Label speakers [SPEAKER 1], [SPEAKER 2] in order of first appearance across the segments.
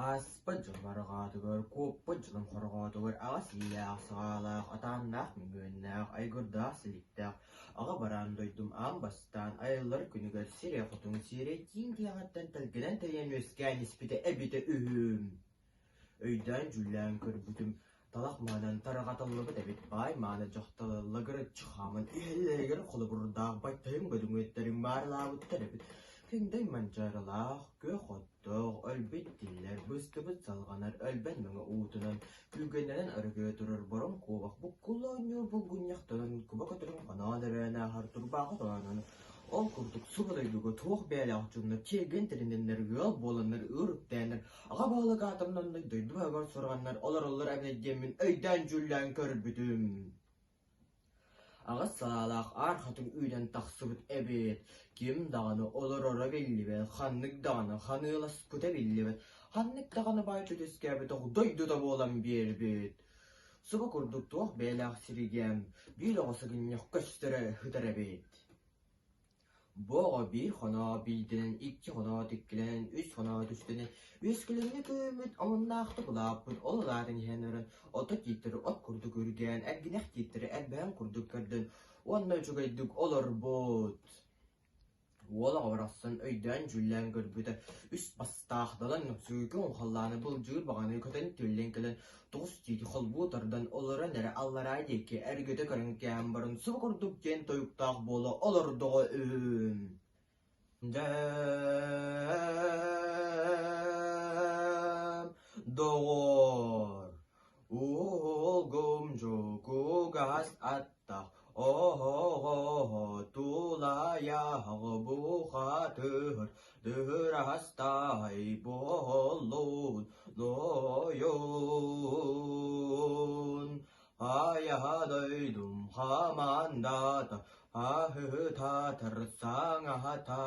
[SPEAKER 1] Ааспыт дьыл барҕаатыгар, куоппут дьылым хорҕоотугар аҕыс иилээх саҕаалаах, атааннаах мөҥүөннээх, айгырдаах силиктээх, аҕа бараан дойдум аан бастаан айыллар күнүгэр сирэй хотун сиэрэй тииҥ тиэҕиттэн тэлгэнэн тэйэн үөскээн испитэ эбитэ үһү. Өйдөөн-дьүүллээн көрбүтүм, талах маанан тарҕатыллыбыт эбит баай мааны дьахталы лагырыччы хааман иһэллэригэр холобурдаах байтайым бөдөҥүөттэрин баарылаабыттар эбит. Кыҥдай манчаарылаах, күөх оттоох, өлбүт тиллэр, быстыбыт салҕанар, өлбөн мэҥэ уутунан, күүгэннэнэн арыгыа турар бороҥ куобах буккулла оонньуур булгунньахтанан, куба көтөрүн хоноон өрөөн ааһар турбааҕы тоонон, ол курдук субу дойдуга туох бэйэлээх дьоннор тиэргэн тэринэннэр ыал буоланнар ыыр үктээннэр Аҕа баһылык аатырнаннык дойду баһыгар сураҕаннар олороллор эбит диэммин өйдөөн-дьүүллээн көрбүтүм. Аҕыс салаалаах аар хатыҥ үүнэн тахсыбыт эбит. Ким даҕаны олороро биллибэт, ханнык даҕаны ханыыласпыта биллибэт, ханнык даҕаны баай түтүскээбэтэх дойдута буолан биэрбит. Субу курдук туох бэйэлээх сиригэ биир оҕо сыгынньах көстөрө сытар эбит. Бу оҕо биир хоноо биирдэнэн, икки хоноо иккилэнэн, үс хоноо үстэнэн, үөскэлэҥҥэ көммүт омуннаахтык улааппыт, ол улаатан иһэн баран ото тииттэри от курдук үргээн, эргинэх тииттэри эрбэһэн курдук көрдөн уонна үчүгэйдик олорбут. Уол оҕо барахсан өйдөөн-дьүүллээн көрбүтэ, үс бастаах далан сүүкүн халлааны былдьыыр баҕаны көтөн түллэн кэлэн Тоҕус тиити холбуу тардан олорон эрэ аллараа диэки эргитэ көрөн кээһэн баран субу курдук диэн тойуктаах буола олордоҕо үһү. Дьэ, доҕоор, уулгум-дьукугас аттах оһоҕоһо тулайах бухатыыр Дыһырастаай буоллун нойун, Айаһа дойдум хамаандата аһыытаатар саҥаһата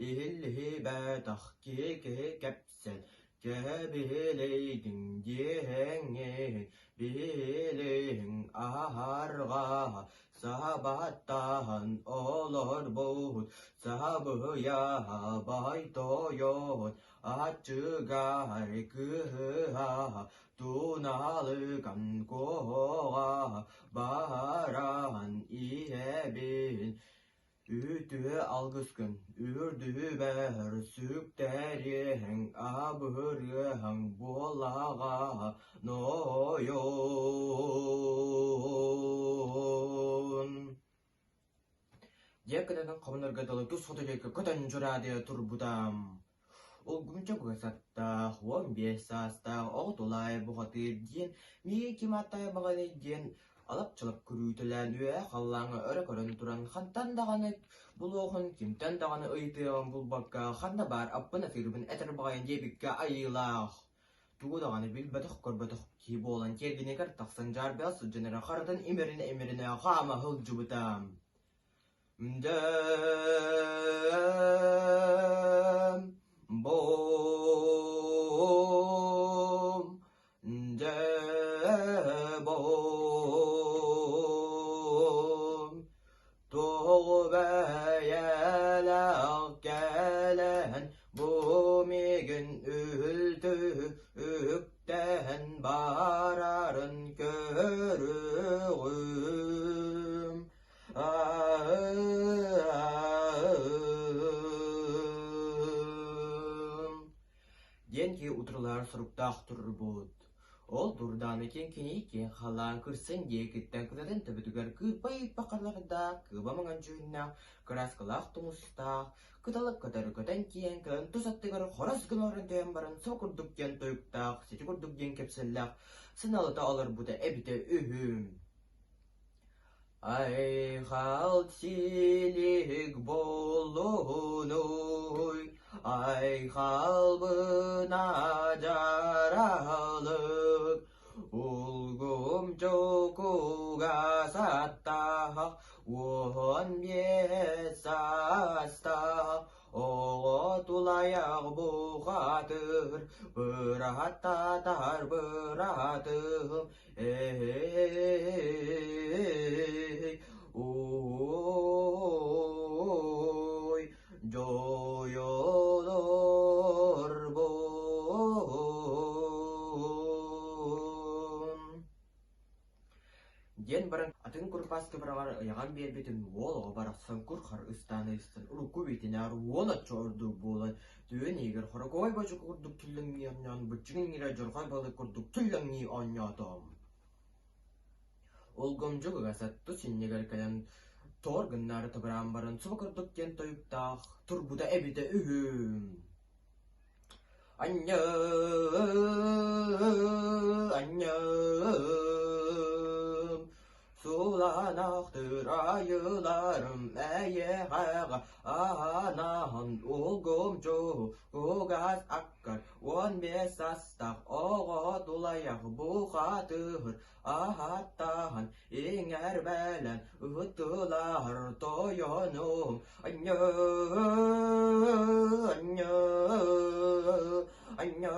[SPEAKER 1] иһиллибэтэх киһи кэпсэл Кэбиһилэйдиҥ диэҥҥин билиҥ аһарҕаһа саһабаттаһан олорбут саһабыйаһа бай тойон аччыгай кыыһа туналыган куоҕа баран иһэбин Үтүө алгыскын үрдүбэр сүктэриэҥ, абырыаҥ буоллаҕа нойон Дьиэ кытатын хомунарга дылы тус хоту диэки көтөн дьураадыйа турбута. Улгумча кугасаттаах, 15 саастаах оҕо тулаайа бухатыыр диэн миигин ким ааттаайа баҕаный диэн алап-чалап күрүүтэлээн үөһэ халлааҥҥа өрө көрөн туран хантан даҕаны булуоҕун, кимтэн даҕаны ыйытыаҕын булбакка ханна баар аппын-атыырбын этэр баҕайын диэбиккэ айыылаах. Тугу даҕаны билбэтэх-көрбөтөх киһи буолан тиэргэнигэр тахсан дьаарбайа сылдьан эрэ харытын имэринэ-имэринэ хаама сылдьыбыта. Дьэ, бом, дьэ, бом, туох бэйэлээх кэлэн бу миигин үлтү үктээн барарын көрүҕүм. Диэн киһи утарылаһар соруктаах турбут. Ол турдааны киҥкиний киэҥ халаан кырсын диэкиттэн кытатын төбөтүгэр кыырпа ыйыппа халардаах, кыыба маҥан дьүһүннээх, кырааскалаах тумустаах, кыталык көтөрү көтөн тиийэн кэлэн тус аттыгар хорос гына олорон түһэн баран сол курдук диэн тойуктаах, сити курдук диэн кэпсэллээх сыналыта олорбута эбитэ үһү. Айхал силик буоллунуй, айхалбына дьаралык, улгум чукуга саттаах, 15 саастаах, оҕо тулайах бухатыр, бырахаттатар быраатым, Эй, ой, дьойолор бу. Диэн баран атын курбааскы быраҕар ыйаҕан биэрбитин уол оҕо барахсан кур-хар ыстаана истэн урукку биитинээр 10 оччо ордук буолан түөн иһигэр хорокуой бочук курдук түллэҥнии оонньоон быччыҥ иҥирэ дьорҕой балык курдук түллэҥнии оонньоото. Улгумдьу кыгаса тус иннигэр кэлэн тоор гыннаары тыбыраан баран субу курдук диэн тойуктаах турбута эбитэ үһү. Анньыы, анньыы, суланаахтыыр айыларым эйиэхэҕэ анаан улгумчу кугас аккар 15 састаах оҕо тулайах бухатыыр аһаттаһан иҥэрбэлэн ыттылар тойонум анньыы анньыы анньыы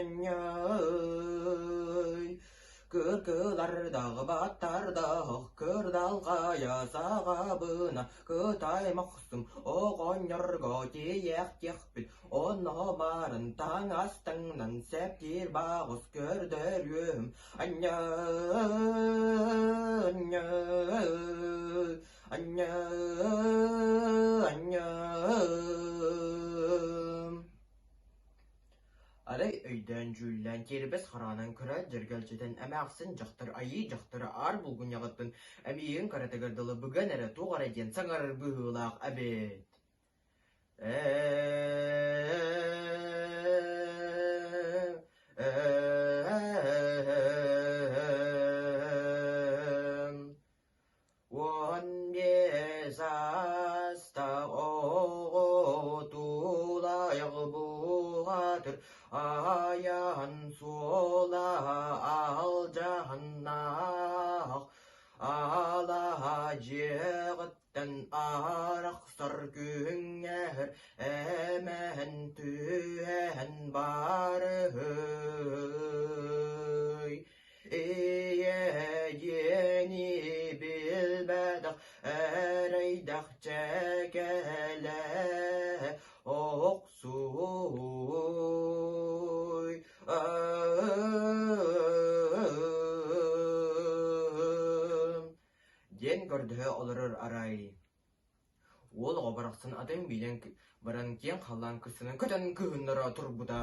[SPEAKER 1] анньыы Кыргылардаах баттардаах кырдалҕайа саҕабына Кытай мохсум оҕонньорго тиийэхтиэхпит Онно баарын таҥас таҥнан сэптиир баҕыс көрдөрүөм Анньыы, анньыы, анньыы, анньыы. Арай өйдөөн-дьүүллээн тиэрбэс хараанан көрөөт дьэргэлдьитэн эмээхсин дьахтар айыы дьахтара аар булгунньаҕыттан эмиийин кыратыгар дылы быган эрэ туох эрэ диэн саҥарар быһыылаах эбит. 15 саастаах оҕо тулаайах бухатыр айан суола алдьаннаах алаһа дьиэҕиттэн арахсар күҥҥэр эмэһэн түһэн барыһый Ийэ диэни билбэтэх эрэйдэх чэкэлэ охсууй диэн көрдөһө олорор арай. Уол оҕо барахсан атын билэн баран киэҥ халлаан кырсынан көтөн кыһыннара турбута.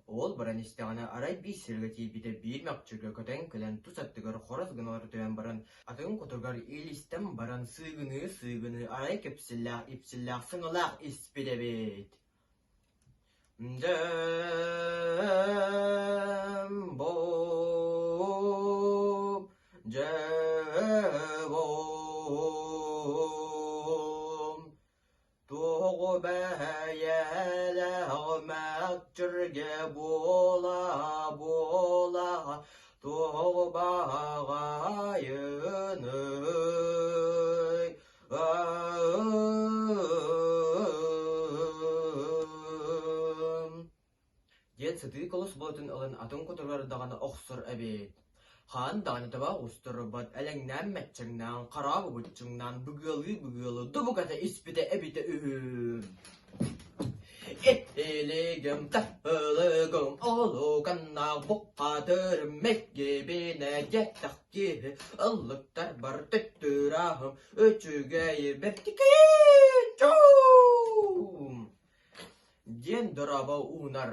[SPEAKER 1] Ол баран истэҕинэ арай биир сиргэ тиийбитэ биир мөхчүргэ көтөн кэлэн тус аттыгар хорос гына түһэн баран атын кутуругар илистэн баран сыыгыныы-сыыгыныы арай кэпсэллээх-ипсэллээх саҥалаах испит эбит. Дьэм бом, дьэ бом, Туоҕу бэйэлээх мэкчиргэ буола-буола туох баҕайыный диэн сытыы колос болотун ылан атын кутуругар даҕаны охсор эбит. Хаан даҕаны таба оҕустарбат, элэҥнээн-мэччэҥнээн, хараабы быччыҥнаан, быгыалыы-быгыалыы дубук этэ испитэ эбитэ үһү. Итилигим таһылыгым олуканнаах буххатырым мэггибинэ диэтэх киһи ыллыктарбар төттүрааһым үчүгэйи бэртикин чуум диэн дорообо уунар.